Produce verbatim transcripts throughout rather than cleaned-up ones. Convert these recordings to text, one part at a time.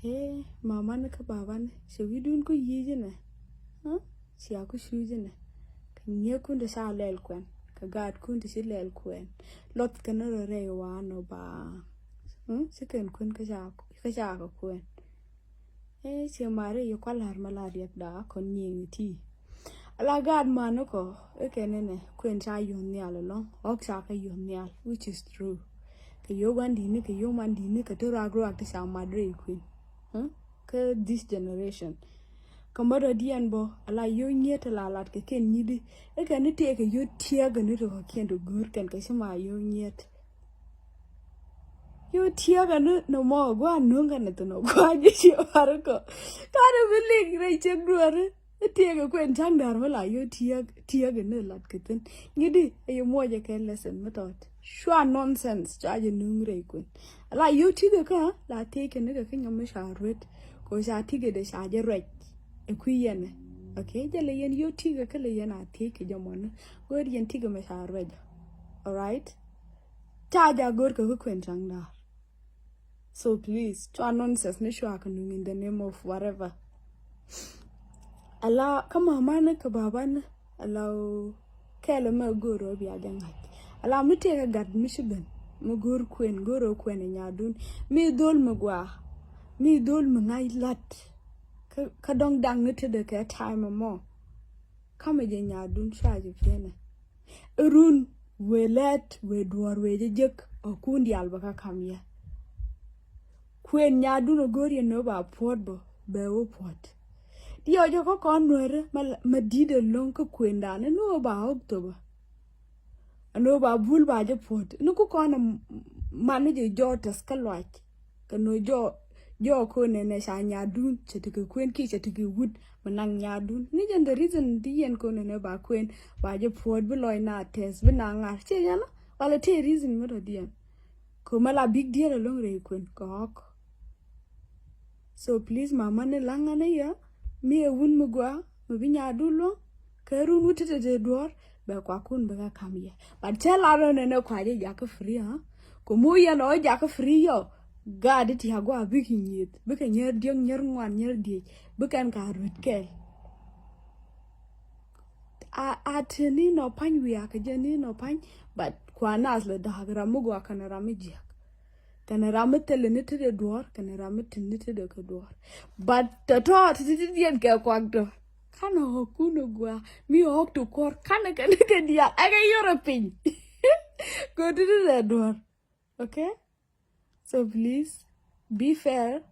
Ëë, mamani kä babani, cɛ wi̱dun ku yi̱i̱c inɛ. Cia ku cuuc inɛ. Kɛ nyiekun ti ca lɛl kuɛn, kɛ gaatkun ti ci lɛl kuɛn. Luɔth kɛn rɔ rɛy wanɔ ba. Ci kɛn kuɛn kä ca kɛ kuɛn. Ëë, cie mari yi kualar ma la riɛk da kɔn nyiŋ ti. Ala gaat mani kɔ, ikɛn inɛ kuɛn ca yun nhial alɔŋ, ɔk ca kɛ yun nhial, which is true. Kɛ yio̱w wan di̱ni, kɛ yio̱w man di̱ni, kɛ ti ruak ruak ti ca mat rɛy kuɛn. Kä this generation. Kɛ mɔt rɔ diɛn bɔ, ala yio̱w nyiet ti la lat kɛ kɛn nyidi. Ikɛn ni tëë kɛ yio̱w tiɛɛk ni ti kɔ kiɛn ti go̱o̱r kɛn kɛ ci ma yio̱w nyiet. Yio̱w tiɛɛk ni nɔmɔ gua̱a̱ nuŋ kɛn ni thin ɔ gua̱a̱ ji̱ ci war kɔ. Ka ni bi lik rɛy cek duɔri. Tiɛɛk kɛ kuɛn ca̱ŋ da̱r mi la yio̱w tiɛɛk, tiɛɛk ni lat kɛ thin. Nyidi, ɛ yio̱w muɔcɛ kɛ lesson mi tɔt. Cua nonsense, cua jɛ nuŋ rɛy kuɛn. La yio̱w ti̱kɛ kä, la tiɛɛk kɛ ni kɛ kä nyɔm mi cua ruet. Kɛ ca ti̱kɛ dee ca jɛ ruec. Ɛ kui̱ yɛn ɛ. Okay, jɛ lɛ yɛn yio̱w ti̱kɛ kä lɛ yɛn a tiɛɛk kɛ jɛ mɔni. Go̱o̱r yɛn ti̱kɛ mi ca ruec. Alright? Ca ja go̱o̱r kɛ kä kuɛn ca̱ŋ da̱r. So please, cua nonsense ni cua kɛ nuŋ in the name of whatever. Ala kä mamani kä babani, ala kɛl mɛ go̱o̱r ɔ bia jɛ ŋa̱c. Ala mi tëëkɛ gat mi ci ben, mi go̱o̱r kuɛn, go̱o̱r ɔ kuɛn ɛ nyadun. Mi dhol mi gua, mi dhol mi ŋa̱c lat. Kä, kä dɔŋ daŋ ni tetdɛ kɛ time mɔ. Kä mi jɛ nyadun cua jɛ piɛnɛ. Run, wëë lɛt, wëë duɔ̱ɔ̱r, wëë jɛ jek, ɔ kun diaal bä kä kam yɛ. Kuën nyadun ɔ go̱o̱r yɛ ni wä ba puɔ̱t bä, bɛ wä puɔ̱t. Diɛ ɔ jɛ kä kɔn nuɛri, ma, ma di̱t ɛ lo̱ŋ kä kuëndan, ni wä ba ɣɔk thopä. Ni wä ba bul ba jɛ puɔ̱t. Ni ku kɔn ɛ man ni jɛ jɔɔt tɛth kä luac. Kɛ nɔ jɔɔ, jɔɔ ko nɛnɛ ca nyadun, cɛ ti kɛ kuën ki cɛ ti kɛ wut, mɛ naŋ nyadun. Ni jɛn the reason ti yɛn ko nɛnɛ ba kuën, ba jɛ puɔt bi lɔc na tɛth, bi na ŋar. Cɛ yɛn la, wala ti reason mi tɔ diɛn. Ko mɛ la big deal along rɛy kuën, kɛ ɣɔk. So please, mama ni laŋ ŋa ni yɛ, mi ɛ wun mi gua, mi bi nyadun luɔŋ, kɛ run wut ti ti duɔr, bɛ kua kun bi ka kam yɛ. But cɛ la rɔ nɛnɛ kua jɛ jakä free, ha? Ko mu yɛn ɔ jakä free yɔ, gaat ti a gua bikɛ nyieth, bikɛ nyier diɛŋ, nyier ŋuan, nyier diec, bikɛn ka ruet kɛl. A, a ti ni nɔ pany wiak, jɛ ni nɔ pany, but kua nath lɛ dak ram mi gua kɛn ram mi jiak. Kɛn ram mi thilɛ ni ti dee duɔr, kɛn ram mi tin ni ti dee kɛ duɔr. But tɔ tɔ ti ti diɛn kɛ kuak tɔ. Kanɛ ɣɔk kun ɛ gua, mi ɣɔk ti kuɔr, kanɛ kɛ ni kɛ diaal, ɛ kɛ yɔrɛ piny. Kɛ ti ti dee duɔr. Okay? So please, be fair.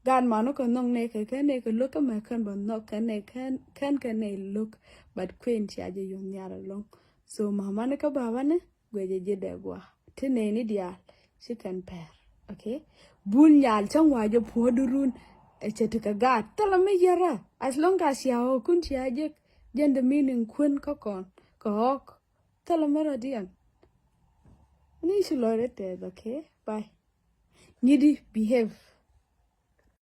Gaat mani kɛ nhɔk nɛ kɛ kɛn nɛ kɛ lo̱k kä mɛ kɛn bä nhɔk kɛn nɛ kɛn kɛn kɛn nɛ lo̱k. But kuën cia jɛ yɔn nhiar alɔŋ. So mamani kä babani, guɛ jɛ ji̱ dɛ gua. Ti nɛy ni diaal, ci kɛn pɛr. Okay? Bul nyal cäŋ wa jɛ puɔ̱t run, ɛ cɛ ti kɛ gaat. Thilɛ mi yɛrä. As long as cia ɣɔk kun cia jek, jɛn the meaning kuën kä kɔn, kɛ ɣɔk. Thilɛ mɛ rɔ diɛn. Ni ci lɔc rɛ tɛth, okay? Bye. Nyidi behave.